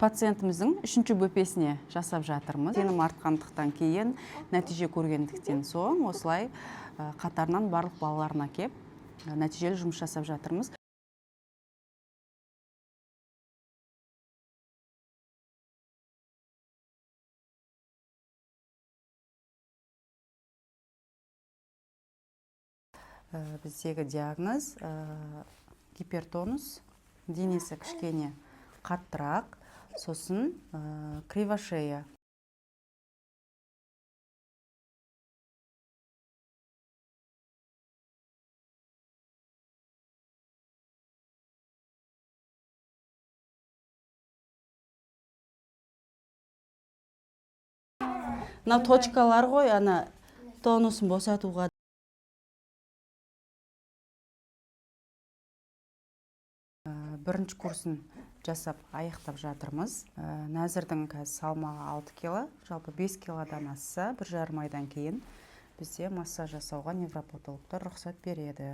Пациентіміздің үшінші бөпесіне жасап жатырмыз. Сенім артқандықтан кейін, нәтиже көргендіктен соң осылай қатарынан барлық балаларына кеп нәтижелі жұмыс жасап жатырмыз. Біздегі диагноз гипертонус, денесі кішкене қаттырақ, сосын кривошея. Мына точкалар ғой, ана тонусын босатуға. Бірінші курсын жасап аяқтап жатырмыз. Нәзірдің қазір салмағы 6 кило, жалпы 5 килодан асса, 1,5 айдан кейін бізде массаж жасауға невропатологтар рұқсат береді.